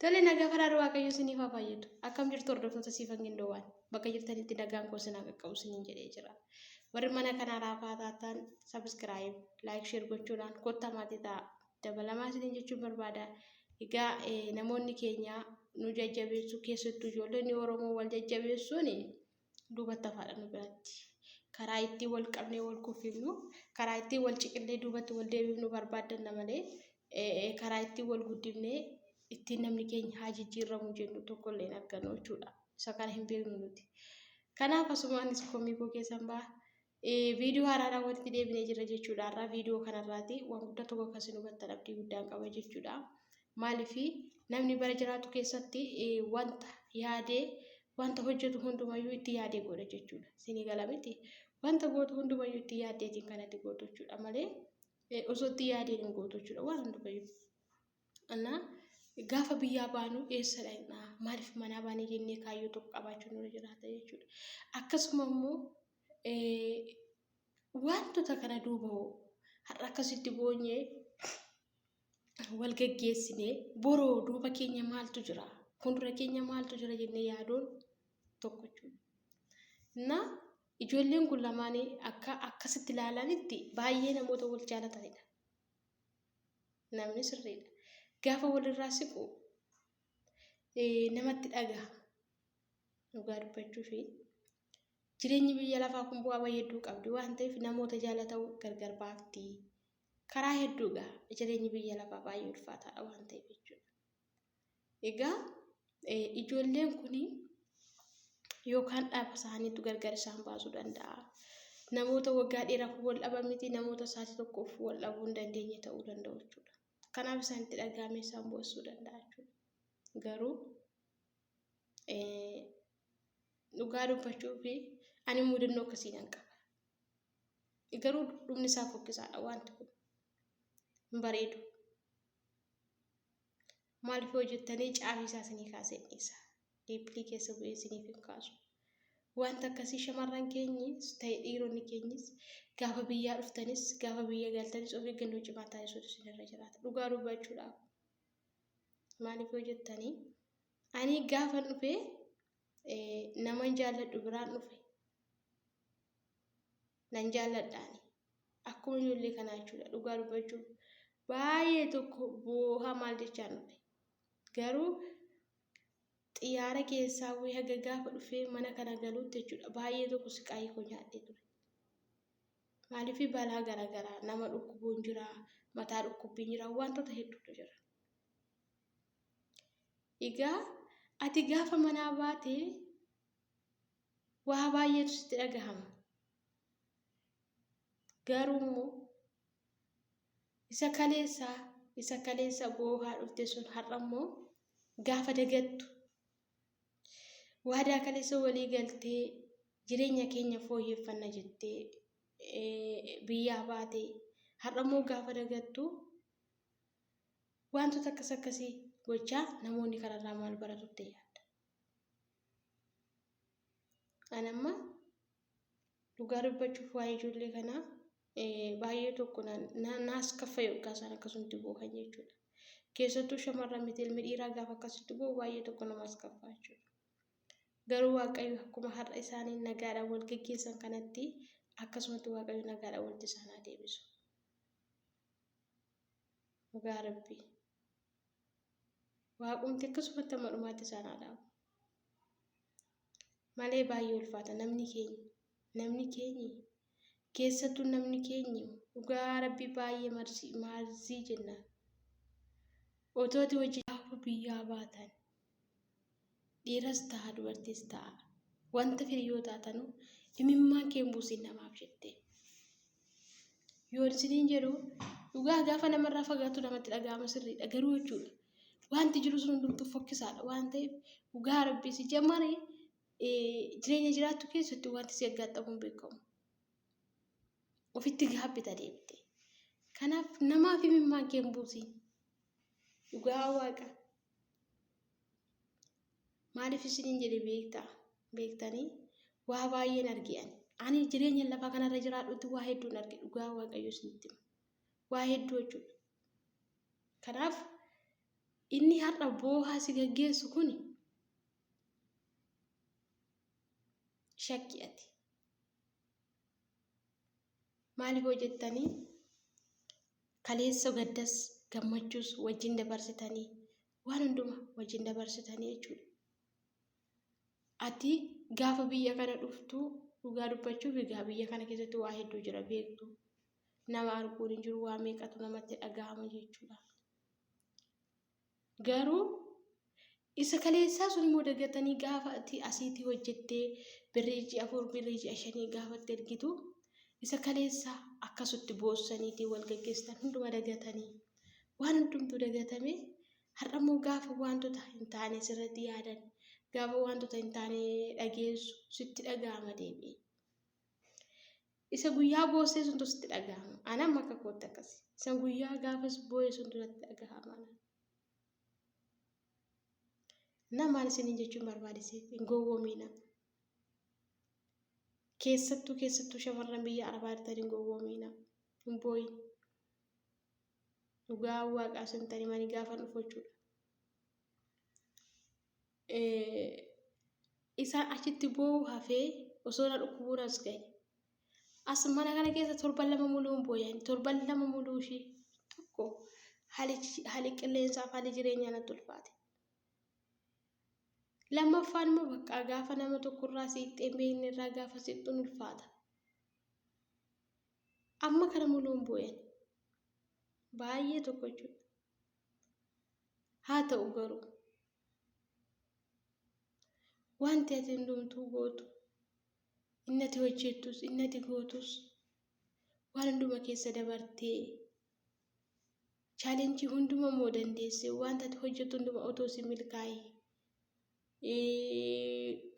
Tole nagaa faraara Waaqayyo isiniif haa baay'atu. Akkam jirtu hordoftoota Siifan Gindoowwan? Bakka jirtanitti nagaan koo isin haa qaqqabu isiniin jedhee jira. Warri mana kanaa raafaa taatan subscribe, like, share gochuudhaan kottaa maatii ta'a. Dabalamaa isiniin jechuun barbaada. Egaa namoonni keenya nu jajjabeessuu keessattuu ijoolleen Oromoo wal jajjabeessuun duubatti hafaadha nu biratti. Karaa ittiin wal qabnee wal kuffifnu, karaa ittiin wal ciqillee duubatti wal deebifnu barbaaddanna malee karaa ittiin wal guddifnee ittiin namni keenya haa jijjiirramu jennu tokko illee hin argannu jechuudha. Isa kana hin beeknu nuti. Kanaaf asumaanis komii koo keessan ba'a. Viidiyoo haaraadhaan walitti deebinee jirra jechuudha. Har'aa viidiyoo kanarraati waan guddaa tokko akka isin hubattan abdii guddaan qaba jechuudha. Maaliif namni bara jiraatu keessatti wanta yaadee wanta hojjetu hundumayyuu itti yaadee godha jechuudha. Isinii gala miti. Wanta gootu hundumayyuu itti yaaddeetiin kanatti gootu jechuudha malee osoo itti yaadeen hin gootu jechuudha waan hundumayyuu. Anaa gaafa biyyaa baanu eessa dhaqnaa maaliif manaa baanee jennee kaayyoo tokko qabaachuun nurra jiraata jechuudha. Akkasuma immoo wantoota kana duuba hoo har'a akkasitti boonyee wal geggeessinee boroo duuba keenya maaltu jira fuuldura keenya maaltu jira jennee yaaduun tokko jechuudha. Na ijoolleen kun lamaan akka akkasitti ilaalanitti baay'ee namoota wal jaalatanidha. Namni sirriidha. Gaafa walirraa siqu namatti dhagaha. Dhugaa dubbachuu fi jireenyi biyya lafaa kun bu'aa bahii hedduu qabdi waan ta'eef namoota jaalatan gargar baafti. Karaa hedduu egaa jireenyi biyya lafaa baay'ee ulfaataadha waan ta'eef jechuudha. Egaa ijoolleen kun yookaan dhaaba isaaniitu gargar isaan baasuu danda'a. Namoota waggaa dheeraaf wal dhaban miti namoota sa'aatii tokkoof wal dhabuu hin dandeenye ta'uu danda'u jechuudha. Kanaaf isaanitti dhaga'amee isaan boossuu danda'a jechuudha. Garuu dhugaa dubbachuu fi ani mudannoo akkasii nan qaba. Garuu dhumni isaa fokkisaadha wanti kun. Hin bareedu. Maaliif yoo jettanii caafii isaa isinii kaasee dhiisa. Deeppilii keessa bu'ee isiniif hin kaasu. Wanta akkasii shamarran keenyis ta'e dhiironni keenyis gaafa biyyaa dhuftanis gaafa biyya galtanis of eeggannoo cimaa taasisuutu isinirra jiraata. Dhugaa dubbachuudhaaf. Maaliif yoo jettanii ani gaafan dhufe naman jaalladhu biraan dhufe. Nan jaalladha ani. Akkuma ijoollee kanaa jechuudha dhugaa dubbachuuf baay'ee tokko boohaa maal jechaan dhufe. Garuu xiyyaara keessaa bu'ee haga gaafa dhufee mana kana galuutti jechuudha baay'ee tokko siqaayii koo nyaadhee ture. Maaliif balaa garaagaraa nama dhukkubuun jira, mataa dhukkubbiin jira, wantoota hedduutu jira. Egaa ati gaafa manaa baate waa baay'eetu sitti dhagahama. Garuu immoo isa kaleessaa isa kaleessa boohaa dhufte sun har'a immoo gaafa dagattu waadaa kaleessa walii galtee jireenya keenya fooyyeffanna jettee biyyaa baate har'a immoo gaafa dagattu wantoota akkas akkasii gochaa namoonni kanarraa maal baratutti yaadda. An amma dhugaa dubbachuuf waa'ee ijoollee kanaa baay'ee tokko naas kaffa yookaan isaan akkasumatti boohan jechuudha. Keessattuu shamarran miti ilmi dhiiraa gaafa akkasitti boo'u baay'ee tokko namaas kaffaa jechuudha. Garuu Waaqayyo akkuma har'a isaanii nagaadhaan wal geggeessan kanatti akkasumatti Waaqayyo nagaadhaan walitti isaan haa deebisu. Dhugaa Rabbii. Waaqumti akkasumatti amma dhumaatti isaan haa dhaabu. Malee baay'ee ulfaata namni keenya. Namni keenyi keessattuu namni keenyi dhugaa Rabbii baay'ee marsii maarzii jenna. Otoo ati hojii gaafa biyyaa baatan dhiiras ta'a dubartiis ta'a wanta fedhe yoo taatanu imimmaan kee hin buusin namaaf jettee. Yoon isiniin jedhu dhugaa gaafa namarraa fagaatu namatti dhaga'ama sirriidha garuu jechuudha. Wanti jiru sun hundumtuu fokkisaadha waan ta'eef dhugaa rabbii si jammare jireenya jiraattu keessatti wanti si aggaaxxamu hin beekamu. Ofitti gaabbita deebite. Kanaaf namaaf imimmaan kee hin buusin. Dhugaa waaqa. Maaliif isiniin jedhe beektaa? Beektanii? Waa baay'een arge ani. Ani jireenya lafaa kanarra jiraadhutti waa hedduun arge dhugaa waaqayyo isinitti hima. Waa hedduu jechuudha. Kanaaf Inni har'a boohaa si gaggeessu kuni shakki ati. Maaliif hoo jettanii kaleessa gaddas gammachuus wajjin dabarsitanii waan hunduma wajjin dabarsitanii jechuudha. Ati gaafa biyya kana dhuftu dhugaa dubbachuuf egaa biyya kana keessatti waa hedduu jira beektu. Nama arguun hin jiru waa meeqatu namatti dhagahama jechuudha. Garuu isa kaleessaa sun immoo dagatanii gaafa ati asiitii hojjettee birrii ji'a 4 birrii ji'a shanii gaafa itti ergitu isa kaleessaa akkasutti boossaniitii wal gaggeessitan hunduma dagatanii waan hundumtuu dagatame har'a immoo gaafa wantoota hin taane sirratti yaadan gaafa wantoota hin taane dhageessu sitti dhaga'ama deebi'ee. Isa guyyaa boossee suntu sitti dhagahama. Ana amma akka kootti akkasi. Isa guyyaa gaafas boo'e suntu natti dhagahama. Na maal isiniin jechuun barbaadise hin gowwoomiina. Keessattuu keessattuu shamarran biyya arabaa jirtan hin gowwoomiina. Hin boo'in. Dhugaa waaqaa isin tani mani gaafa dhufu jechuudha. Isaan achitti boo'u hafee osoo na dhukkubuun as ga'e. As mana kana keessa torban lama muluu hin booyan. Torban lama muluu ishii tokko haali qilleensaaf haali jireenyaa natti ulfaate. Lammaffaan immoo bakka gaafa nama tokkorraa siiqxee hin beekne irraa gaafa siiqxuun ulfaata. Amma kana muluu hin booyan. Baay'ee tokko jechuudha. Haa ta'u garuu wanti ati hundumtuu gootu, inni ati hojjettus, inni ati gootus waan hunduma keessa dabartee chaalenjii hunduma immoo dandeessee wanta ati hojjettu hunduma otoo si milkaa'e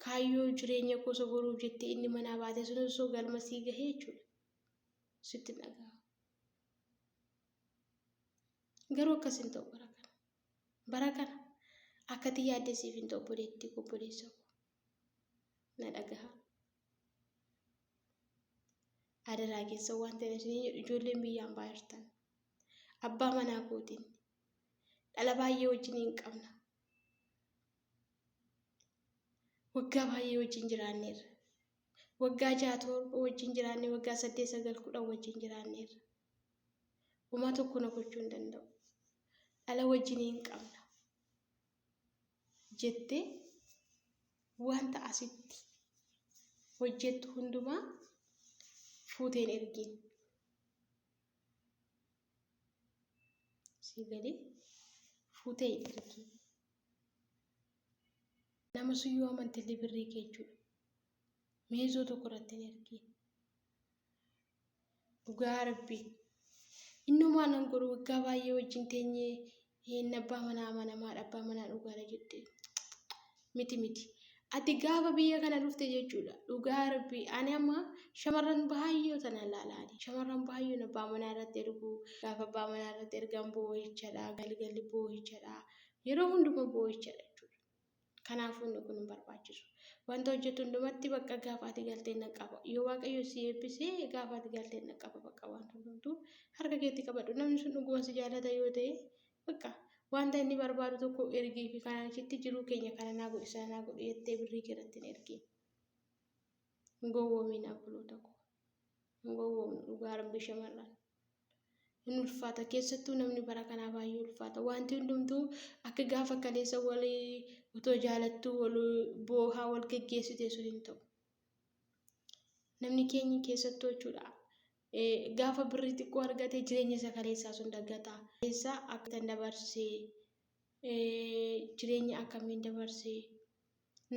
kaayyoo jireenya koo osoo boruuf jettee inni manaa baate sun osoo galma sii gahee jechuudha sitti hin dhaga'amu. Garuu akkas hin ta'u bara kana. Bara kana akkati yaadde siif hin ta'u obboleettii koo obboleessa koo. Na dhagaha. Adaraa keessa waan ta'eef isin jedhu ijoolleen biyyaan baay'irtan. Abbaa manaa kootiin dhala baay'ee wajjin hin qabna. Waggaa baay'ee wajjin jiraanneerra. Waggaa 6 7 wajjin jiraanne waggaa 8 9 10 wajjin jiraanneerra. Homaa tokko na gochuu hin danda'u. Dhala wajjin hin qabna. Jettee wanta asitti hojjettu hundumaa fuuteen ergiin. Sii galee fuutee hin ergiin. Nama sun yoo amantellee birrii kee jechuudha. Meezoo tokko irratti hin ergiin. Dhugaa rabbii. Innumaa nan godhu waggaa baay'ee wajjin teenyee hin abbaa manaa amanamaadha abbaa manaa dhugaadha jette. Miti miti. Ati gaafa biyya kana dhufte jechuudha. Dhugaa rabbii ani amma shamarran baay'ee tana ilaalaani. Shamarran baay'een abbaa manaa irratti ergu gaafa abbaa manaa irratti ergan boo'ichadha galgalli boo'ichadha yeroo hunduma boo'ichadha jechuudha. Kanaafuu inni kun hin barbaachisu. Wanta hojjetu hundumatti bakka gaafa ati galtee na qaba. Yoo Waaqayyo si eebbisee gaafa ati galtee na qaba bakka wanta hundumtuu harka keetti qabadhu. Namni sun dhuguma si jaalata yoo ta'e bakka wanta inni barbaadu tokko ergii fi kanaan achitti jiruu keenya kana naa godhi sana naa godhi jettee birrii kee irratti hin ergiin. Hin gowwoomiin obboloota koo. Hin gowwoomnu dhugaa rabbi shamarran. Hin ulfaata keessattuu namni bara kanaa baay'ee ulfaata. Wanti hundumtuu akka gaafa kaleessa wal otoo jaalattuu wal boohaa wal geggeessite sun hin ta'u. Namni keenya keessattuu jechuudha. Gaafa birrii xiqqoo argate jireenya isa kaleessaa sun dagata. Kaleessaa akka tan dabarsee jireenya akkamiin dabarsee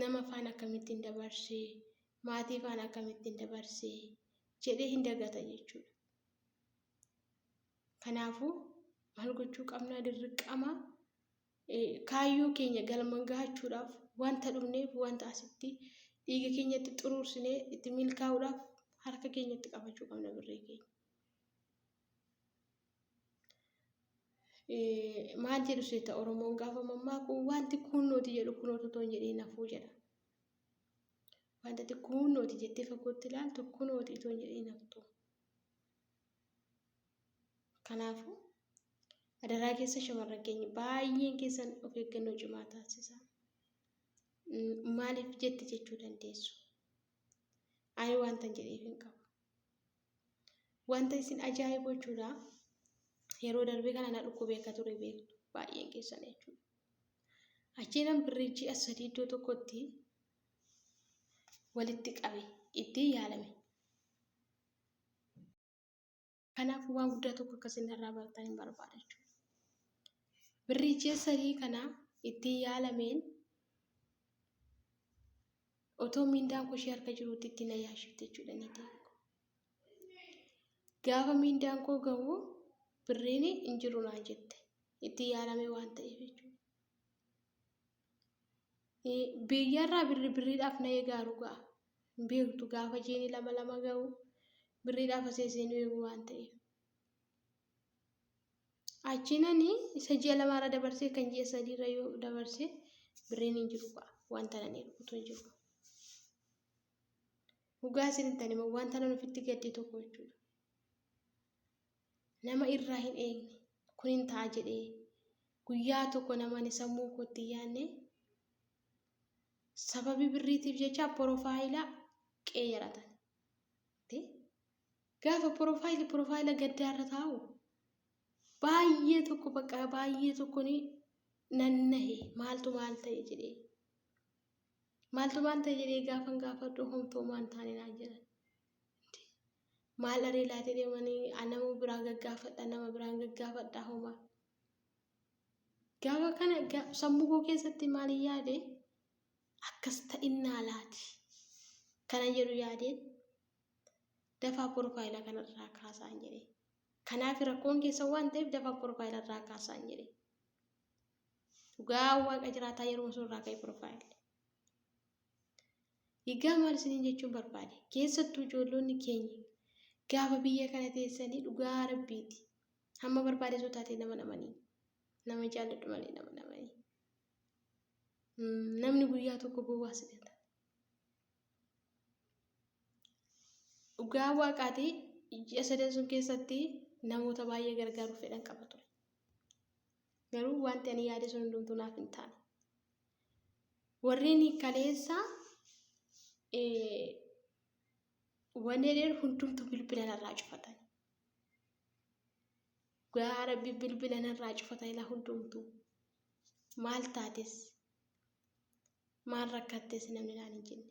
nama faana akkamittiin dabarsee maatii faana akkamittiin dabarsee jedhee hin dagata jechuudha. Kanaafuu maal gochuu qabna dirqama kaayyoo keenya galma gahachuudhaaf wanta dhufneef wanta asitti dhiiga keenyatti xuruursinee itti milkaa'uudhaaf harka keenyatti qabachuu qabna birrii keenya. Maal jedhu seeta Oromoon gaafa mammaaku wanti kunnooti jedhu kunooti otoo hin jedhiin hafuu jedha. Wanta ati kunnooti jettee fagootti ilaaltu kunooti otoo hin jedhiin haftu. Kanaafuu Adaraa keessa shamarran keenya baay'een keessan of eeggannoo cimaa taasisaa. Maaliif jetti jechuu dandeessu. Ani wantan jedheef hin qabu. Wanta isin ajaa'ibu jechuudha. Yeroo darbe kana na dhukkubee akka ture beektu baay'een keessan jechuudha. Achiinan birrii ji'a 3 iddoo tokkotti walitti qabe ittiin yaalame. Kanaaf waan guddaa tokko akka isin irraa bartan hin barbaada jechuudha. Birrii ji'a 3 kana ittiin yaalameen otoo miindaan koo ishee harka jiruutti ittiin na yaashifte jechuudha niitiin koo. Gaafa miindaan koo gahu birriin hin jiru naan jette. Ittiin yaalamee waan ta'eef jechuudha. Biyyarraa birri birriidhaaf na eegaaru ga'a. Hin beektu gaafa jiini lama lama gahu birriidhaaf asee seenuu eegu waan ta'eef. Achiin ani isa ji'a lamaarra dabarsee kan ji'a sadiirra yoo dabarse birriin hin jiru ga'a. Wanta nan ergutu hin jiru. Dhugaa isinitti hima wanta nan ofitti gadde tokko jechuudha. Nama irraa hin eegne kun hin ta'a jedhee guyyaa tokko nama ani sammuu kootti hin yaadne sababii birriitiif jecha porofaayila qeeyyaratan. Gaafa porofaayili porofaayila gaddaarra taa'u baay'ee tokko bakka baay'ee tokko ni nannahe maaltu maal ta'e jedhee. Maaltu maal ta'e jedhee gaafan gaafadhu homtuu maan taane naan jedhan. Maal aree laatee deemanii nama biraa gaggaafadha nama biraan gaggaafadha homaa. Gaafa kana sammuu koo keessatti maal yaade akkas ta'innaa laati kana jedhu yaadeen dafaa porofaayila kanarraa kaasaan jedhee. Kanaaf rakkoon keessa waan ta'eef dafaa porofaayila irraa kaasaan jedhee. Dhugaa waaqa jiraataa yeroo sun irraa ka'e porofaayilli. Egaa maal isiniin jechuun barbaade? Keessattuu ijoollonni keenya gaafa biyya kana teessanii dhugaa rabbiiti. Hamma barbaade osoo taatee nama namanii. Nama jaalladhu malee nama namanii. Namni guyyaa tokko gowwaa si gata. Dhugaa waaqaati ji'a sadan sun keessatti namoota baay'ee gargaaruuf fedhan qaba ture. Garuu wanti ani yaade sun hundumtuu naaf hin taane. Warreen kaleessa wanneen hundumtuu bilbila narraa cufatan. Dhugaa rabbi bilbila narraa cufatan ilaa hundumtuu. Maal taates maal rakkattes namni naan hin jenne.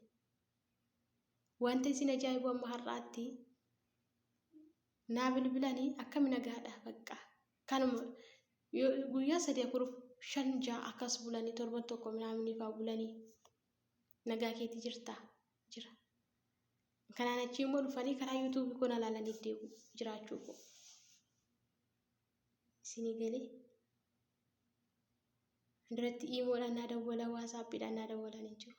Wanta isin ajaa'ibu amma har'aatti naa bilbilanii akkami nagaadha bakka kanuma guyyaa 3 4 5 6 akkas bulanii torban tokko minaaminii fa'aa bulanii nagaa keetii jirtaa jira. Kanaan achii immoo dhufanii karaa yuutuubii koo na ilaalanii deebi'u jiraachuu koo. Isinii galee duratti iimoodhaan naa dawwala waasaappiidhaan naa dawwalan hin jiru.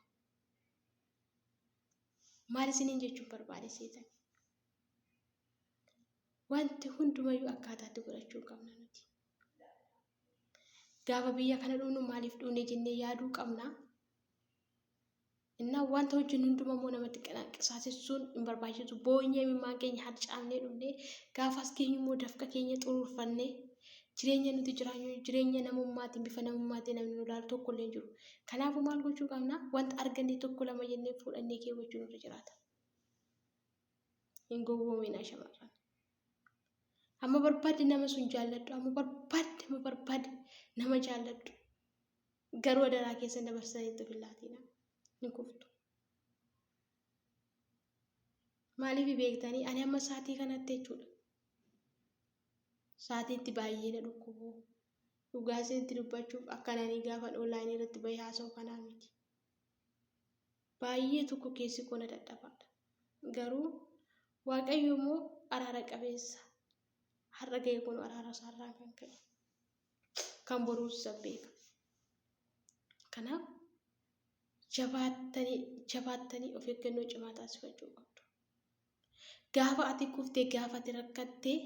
Maal isiniin jechuun barbaade seetan? Wanti hundumayyuu akkaataatti godhachuu qabna nuti. Gaafa biyya kana dhufnu maaliif dhufne jennee yaaduu qabna. Innaa wanta hojjennu hunduma immoo namatti qisaasessuun hin barbaachisu. Boonyee imimmaan keenya harcaafnee dhufnee gaafa as geenyu immoo dafqa keenya xuruurfannee jireenya nuti jiraannu jireenya namummaatiin bifa namummaatiin namni nu ilaalu tokko illee hin jiru. Kanaafuu maal gochuu qabna? Wanta arganne tokko lama jennee fuudhannee keewwachuu nurra jiraata. Hin gowwoominaa shamarran. Amma barbaadde nama sun jaalladhu, amma barbaadde amma barbaadde nama jaalladhu. Garuu adaraa keessan dabarsitanii itti of hin laatinaa. Ni kuftu. Maaliif beektanii ani amma saatii kanatti jechuudha. Saatiitti baay'ee na dhukkubu. Dhugaa isinitti dubbachuuf akkan ani gaafan onlaayinii irratti bahee haasa'u kanaa miti. Baay'ee tokko keessi koo na dadhabaadha. Garuu Waaqayyo immoo araara qabeessa. Har'a ga'e kun araara isaarraan kan ka'e. Kan boruus isa beeka. Kanaaf jabaattanii jabaattanii of eeggannoo cimaa taasifachuu qabdu. Gaafa ati kuftee gaafa ati rakkattee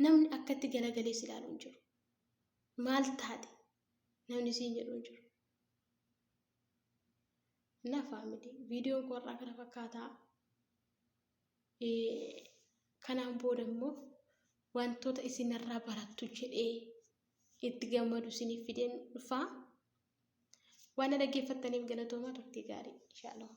namni akkatti galagalee si ilaalu hin jiru. Maal taate namni siin jedhu hin jiru. Na faamilii viidiyoon koo har'aa kana fakkaataa. Kanaan booda immoo wantoota isinirraa barattu jedhee itti gammadu isiniif fideen dhufaa. Waan na dhaggeeffattaniif galatoomaa, turtii gaarii. Inshallah.